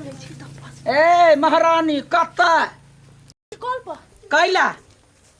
लै छी तब बस। ए महारानी कतऽ कॉल पर कैला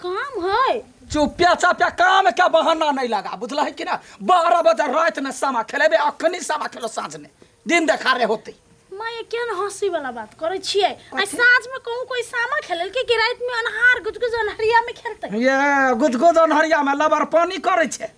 काम है चुपिया चापिया काम के बहाना नहीं लगा बुझल है कि ना 12 बजे रात में सामा खेलेबे अखनी सामा खेलो साँझ में दिन देखारे होते माँ ये केहन हंसी वाला बात करै छियै आइ साँझ में कहूँ कोई सामा खेलल के कि रात में अन्हार गुजगुज अन्हरिया में खेलतै ये गुजगुज अन्हरिया में लबर पानी करै छै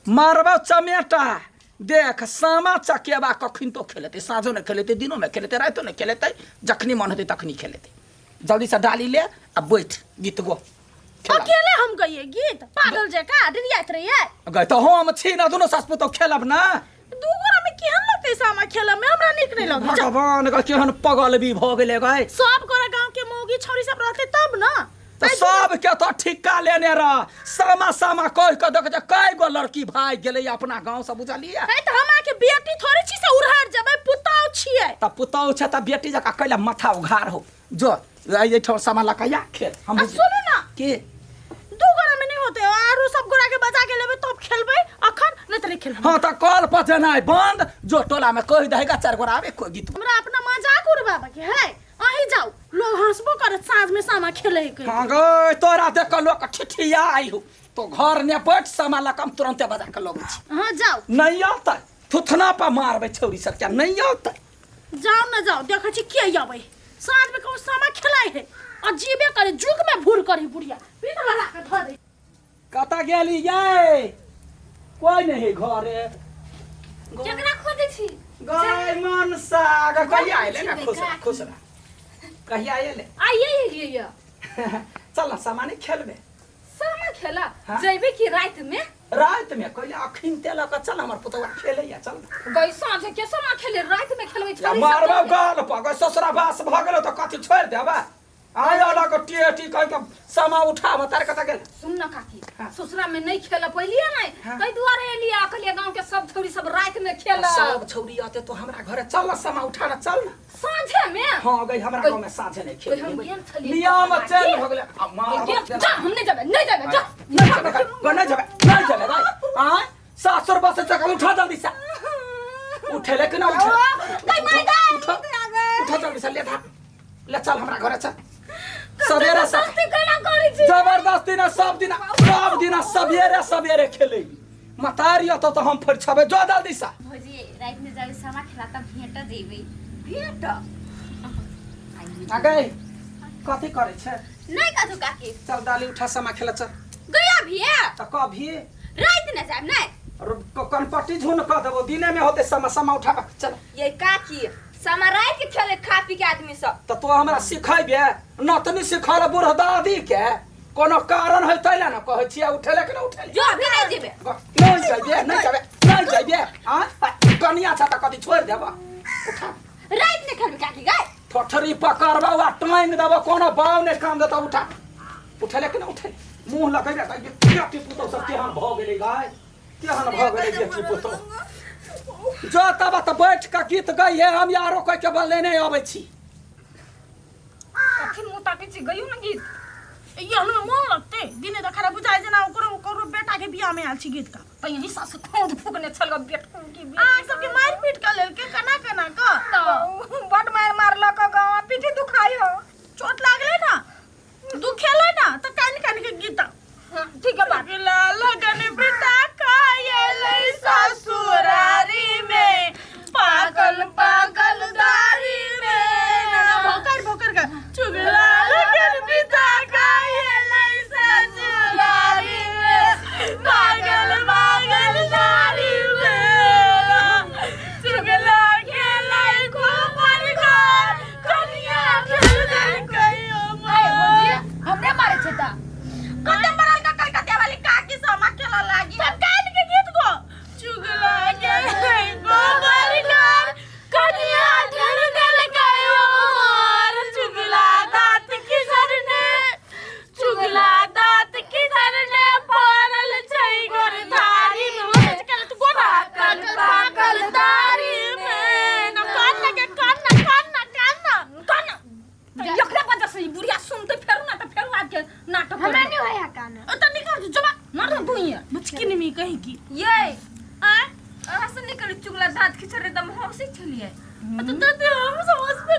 मारबो चमेटा देख सामा चकेबा कखन तो खेलेतै साँझो नहि खेलेतै दिनो में खेलेतै रातो नहि खेलेतै जखनी मन हेतै तखनी खेलेतै जल्दी से डाली ले आ बैठ गीत गो खेला। अकेले हम गइए गीत पागल जका डिरियाइत रहिए गए तो हम छी ना दुनू सास पुतोह खेलब ना दू गोरा में केहन लगतै सामा खेलऽ में हमरा नीक नहीं लगै भगवान के केहन पगल भी भऽ गेलै गए सब गोरा गांव के मौगी छौरी सब रहतै तब ना तऽ सबके तऽ ठिक्का लेने रह सामा सामा कहि कऽ देख जे कय गो लड़की भागि गेलै अपना गाँव से बुझलियै है तऽ हम अहाँके बेटी थोड़े छी से उड़हर जेबै पुतहु छियै तऽ पुतहु छै तऽ बेटी जकाँ कैला माथा उघार हो जो एहिठाम सामा लऽ कऽ या खेल हम आ सुनू ना के दू गोरा में नहीं होते आरो सब गोरा के बजा के लेबै तब खेलबै अखन नहीं तऽ नहीं खेलबै हाँ तऽ कल पर जेनाइ बंद जो टोला में कहि दहेगा चारि गोरा आबे कोई गीत हमरा अपना मजाक उड़बाबे के है अहीं जाउ लोग हंसबो करत साँझ में सामा खेले के हाँ गै तोरा देख कऽ लोक ठिठिया आई हो तो घर ने बैठ सामा लऽ कऽ हम तुरन्ते बजा कऽ लबै छी हाँ जाउ नहीं औतै थुथना पर मारबै छौरी सबके नहीं औतै जाओ न जाओ देखै छी के अबै साँझ में कहूँ सामा खेलाइ है अजीबे करे जुग में भूर करी बुढ़िया पीत लगा के धऽ दे कतऽ गेली यै कोई नहीं है घरे केकरा खोजै छी गै मनसा गे कहिया एले ना खुश रह खुश रह कहिया एले आइए एलियै यऽ चल ना सामा नहीं खेलबे सामा खेला हाँ? जैबे कि राति में रात में कहिले अखिन ते लऽ कऽ चल हमर पुतौआ खेलैया चल ना। गई साँझ के सामा खेले राति में खेलबै या छोरी सब मारबौ जैबे। गाल पर गै ससुरा बास भऽ गेलौ तऽ कथी छोड़ि देबै आय अलग टेटी कहि के समा उठा तार कतऽ गेल सुन न काकी हाँ। ससुरा में नहीं खेल पहलिए नहीं हाँ। तै दुआरे एलिए कहलिए गांव के सब छौरी सब राति में खेल सब छौरी आते तो हमरा घरे चल ना समा उठा ना चल ना साँझे में हाँ गई हमरा गाँव में साँझे नहीं खेल हम गेल छलियै नियम चेंज हो गेलै आ मार जा हम नहीं जेबै नहीं जेबै जा नहीं जेबै गई, नहीं जेबै नहीं जेबै गई आय सासुर बस चकल उठा जल्दी से उठे ले कि ना उठे गई माय गई उठा उठा जल्दी से ले धा ले चल हमरा घरे चल सवेरे से जबरदस्ती केना करै छी जबरदस्ती ना सब दिन सब दिन सवेरे सवेरे खेले मतारी अतो तो हम फिर छबे जो जल्दी से भौजी राति में जाबे सामा खेला तब भेंट जेबै भेंट आ गई कथी करै छै नहीं कथू काकी चल डाली उठा समा खेला चल गया भी है त कभी राति न जाब नहीं कनपट्टी झुन कह देबो दिने में होते समा समा उठा चल ये काकी सामा राति के खेले खा पी के आदमी सब त तो हमरा सिखेबे नतनी सिखल बूढ़ दादी के कोनो कारण है तैला न कहै छियै उठेले कि न उठेले जो अभी नहीं जेबे नहीं जाइए नहीं जाबे नहीं जाइए आ कनिया छ त कथी छोड़ देबा उठा राति में खेलबे काकी गाय ठोठरी पकड़बा आ टांग देबा कोनो बाव नहीं काम देता उठा उठेले कि न उठेले मुंह लगेबे त बेटी पुतौ सब केहन भऽ गेलै गाय केहन भऽ गेलै बेटी पुतौ जो तब त बैठ के गीत गइहे हम यारो कह के बले नहीं अबै छी कथी मुँह ताकै छी गयौ ने गीत ये हमें मन लगते दिने दखारा बुझाइ जेना ओकरो ओकरो बेटा के बियाह में आयल छी गीत का तऽ यही सासु खोद फूकने छल ग बेटकू की अहाँ सबके मारि पीट के लेलके केना केना क तऽ बड मारि मारलक गाँव पीठी दुखाइ हो चोट लागले ना दुखेले ना त कान कान के गीत हाँ, ठीक है बात लगन बिता खायले ससुरारी में पागल पागल दारी में ना भोकर भोकर का चुगला लगन बिता खायले ससुरारी में पागल पागल दारी में चुगला खेलै गोबर घर कनिया खेल कहियो आइ भौजी हमरे मारे छै तऽ कते मरल का कलकतिया वाली काकी समा खेला लागी सब कान के गीत गो चुगला के गोबर घर कनिया झर गल कयो मार चुगला दांत की सरने चुगला दांत की सरने पड़ल छै गोर धारी में तू गोरा पाकल पाकल दारी में न कान लगे कान न कान न कान न कान न एकरे वजह से ई बुढ़िया सुनते फेरू ना तऽ फेरू आबि के नाटक हमरा करबै। नहीं होया कान ओ त निकल जो मार दू ये मुचकी नहीं कहीं की ये आय अहाँ से निकल चुगला दांत खिचड़ एकदम हंसै छलियै तो तो हम समझ पे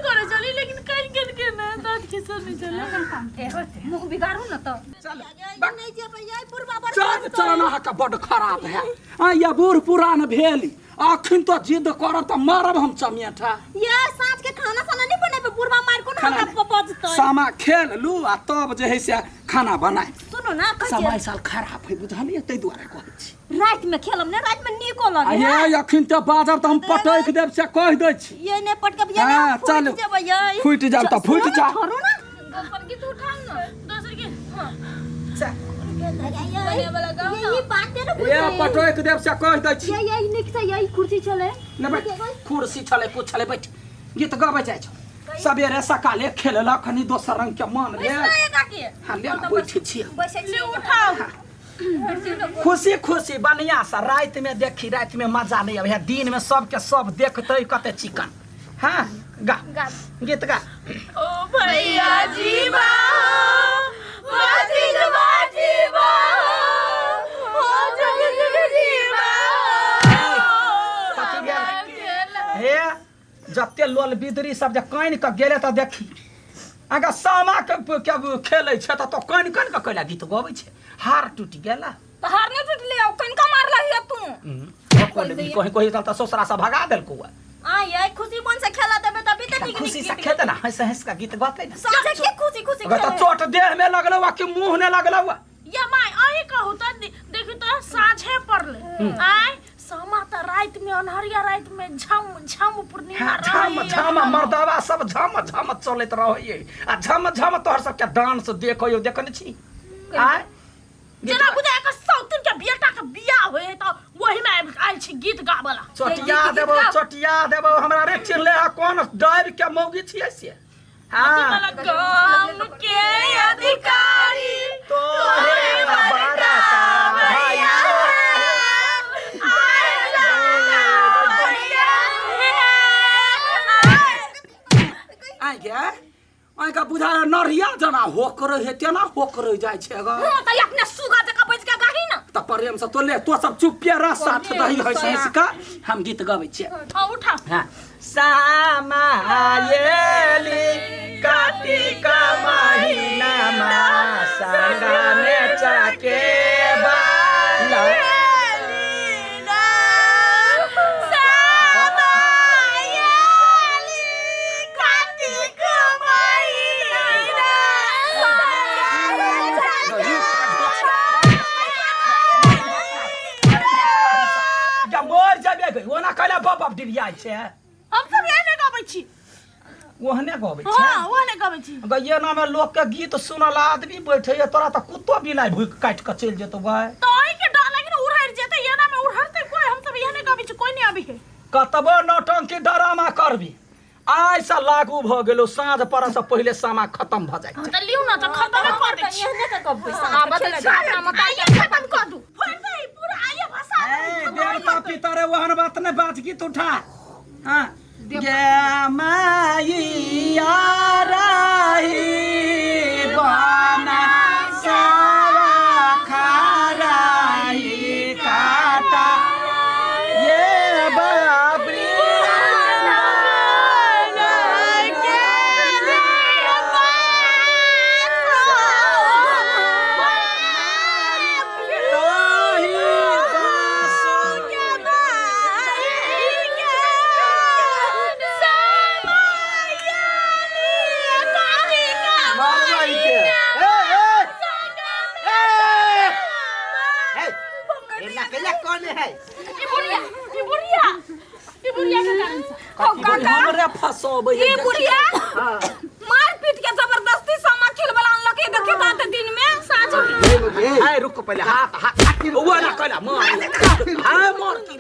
चली लेकिन कन कन के ना दांत खिसल नहीं चले। मुंह बिगाड़ू ना तो। चल। नहीं जे भैया बुढ़वा बड़ चल चल अहाँके बड्ड खराब है आ या बूढ़ पुरान भेल अखन तो जिद करब तऽ मारब हम चमेटा। ये साँझ के खाना साना नहीं बनेबे बुढ़वा मार को ना खाना हमरा बजतै। सामा खेल लू आ तब जे है से खाना बनाए। सुनो ना कहै समय साल खराब है बुझलियै ताहि दुआरे कहै छी। रात में खेलम ने रात में नीको आ लगे। ये अखन तऽ बाजब तऽ हम पटकि देब से कहि दै छी। ये ने पटकब ये हाँ, ने फूट चलू। जेबै ये। फूटि जायब तऽ फूटि जा। छोड़ू ना। दोसर गीत उठाउ ना दोसर गीत। ये बात है ना ये पटकि देब से कहि दै छी। ये ये निक से यही कुर्सी चले। ले बैठ कुर्सी छलै कुछ छलै बैठ गीत गबै जाइ छौ। सबेरे सकाले खेललक खनी दोसर रंग के मन भेल। हाँ ले ना बैठे छियै। बैसै छी। उठाउ। खुशी खुशी बढ़िया से राति में देखी राति में मजा नहीं आबै है दिन में सबके सब देखते कते चिकन। हाँ गा गीत गा। ओ भैया जी बा बाजी बाजी बा हो जग जग जी बा। कथी भेल हे जते लोल बिदरी सब जे कानि कऽ गेलै तऽ देखी अगर सामा के खेलै छै तऽ तो कानि कानि कऽ कैला गीत गबै छै हार टूटि गेला। तो हार नहीं टूटले औ कनका मारला हिया तू। कहीं कहीं तऽ ससुरा से भगा देलकौ। आ ये खुशी मन से खेला देबे तभी त निक खुशी निक से गीत खेते ना हंस हंस के गीत गते ना। साँझे के खुशी खुशी अगर तऽ खेले। चोट देह में लगलौ आ कि मुंह ने लगलौ आ। या माय अही कहू त देखी त साँझे पड़ले आय सामा त राति में अन्हरिया राति में झम झम पूर्णिमा हाँ, झम झम मर्दवा सब झम झम चलैत रहैये आ झम झम तोहर सबके डांस देखैयो देखने छी आय जेना बुझाय के सौतिन के बेटा के बियाह होय त वही में आयल छी गीत गाबला। चोटिया देबो चोटिया देबो हमरा रे चिल्ले आ कोन डाइब के मौगी छियै से। हाँ गाम के अधिकारी तोहे बड़का भैया आइ गे आइ का बुझा नरिया जना होक रहे तेना होक रह जाइ छै ग। हां त अपने सुगा जका बैठ के गाही ना। त प्रेम से तो ले तो सब चुप्पे रह साथ दही हंस हंस का हम गीत गबै छियै। हां उठा। हाँ सामा आयली कार्तिक महीना मा संगा में चकेबा मोर जाबे गई ओना कहला बाप बाप डिरियाइ छै। हम सब एहने गबै छी। ओहने गबै छै। हां ओहने गबै छी। गैये ना में लोक के गीत सुनल आदमी बैठे ये तोरा त कुत्तो बिलाइ भूख काटि के चलि जेतौ गै। त ओहि के डर लागे ने उड़हर जेतै एना में उड़हरतै कोई हम सब एहने गबै छी कोई नहीं आबी है। कतबो नौटंकी डरामा करबी आइ से लागू भ गेलो साँझ पड़ऽ से पहिले सामा खत्म भ जाइ छै। त लिउ ना त खत्म कर दै छी। एहने के गबै आब त छाना मत आइए खत्म कर दू फोड़ दे पूरा आइए भसा दे। ए देवता पितर ओहन बात नै बाज गीत उठा। हाँ गे माइया रही बना सारा खाराई काटा ये बाबरी ताही बासु मार के ए ए ए ए एना केला कौन है? हमरे फसोबै ई बुढ़िया हां मार पीट के जबरदस्ती सामा खेलबला अनलक देखी त दिन में साँझ ए आय रुक पहिले हाथ हाथ वो ना कहला मार आय मार की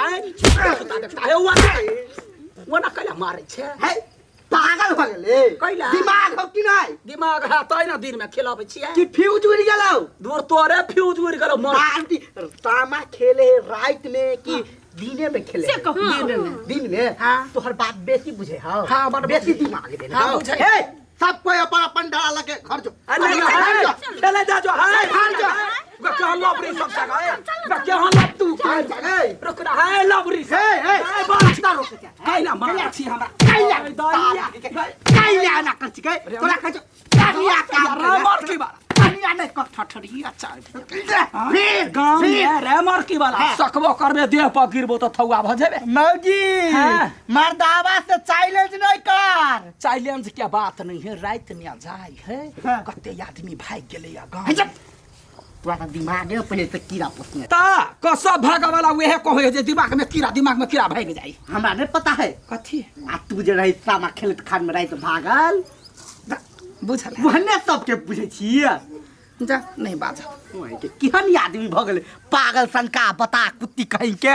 आय देखता है वो ना वो ना कहला मारै छै। है पागल भ गेले कैला? दिमाग हो कि नहीं? दिमाग है तै ना दिन में खेलाबै छियै कि फ्यूज उड़ गेलौ? दूर तोरे फ्यूज उड़ि गेलौ मार। मार तामा खेले रात में कि दिने में खेले? से कहू। दिन में। दिन में। हाँ। तोहर बाप बेसी बुझे हौ। हाँ, बड़ बेसी दिमाग देने हाँ, हौ। बुझे। हे सब कोई अपन अपन डरा लगे घर जो। अरे घर जो। चले जा जो हाय घर जो। ग केहन लबरी सब जगह ग केहन लब तू कहाँ जगह रुक ना हाय लबरी हे हे हाय बात तारो कैला मारै छी हमरा कैला दैया कैला ना कर छी गै तोरा कहै छौ कनिया काम रे मरकी वाला कनिया नहीं कर ठठरिया चाल फिर गाँव फिर में रे मरकी वाला हाँ। सकबो करबे देह पर गिरबो तऽ थौआ भऽ जेबे मौजी हाँ। मर्दावा से चैलेंज नहीं कर चैलेंज के बात नहीं है रात में जाय है हाँ। कते आदमी भागि गेलै या गाँव है जब तोरा तऽ दिमागे पहिले से कीड़ा पोसने ता कसब भागऽ वाला उहे कहै जे दिमाग में कीड़ा दिमाग में कीड़ा भागि जाइ हमरा नहीं पता है कथी आ तू जे रही सामा खेलत खान में राति भागल बुझल ओहने सबके बुझै छियै जा नहीं बाजब ओहे के केहन आदमी भऽ गेलै पागल सनका बता कुत्ती कहीं के।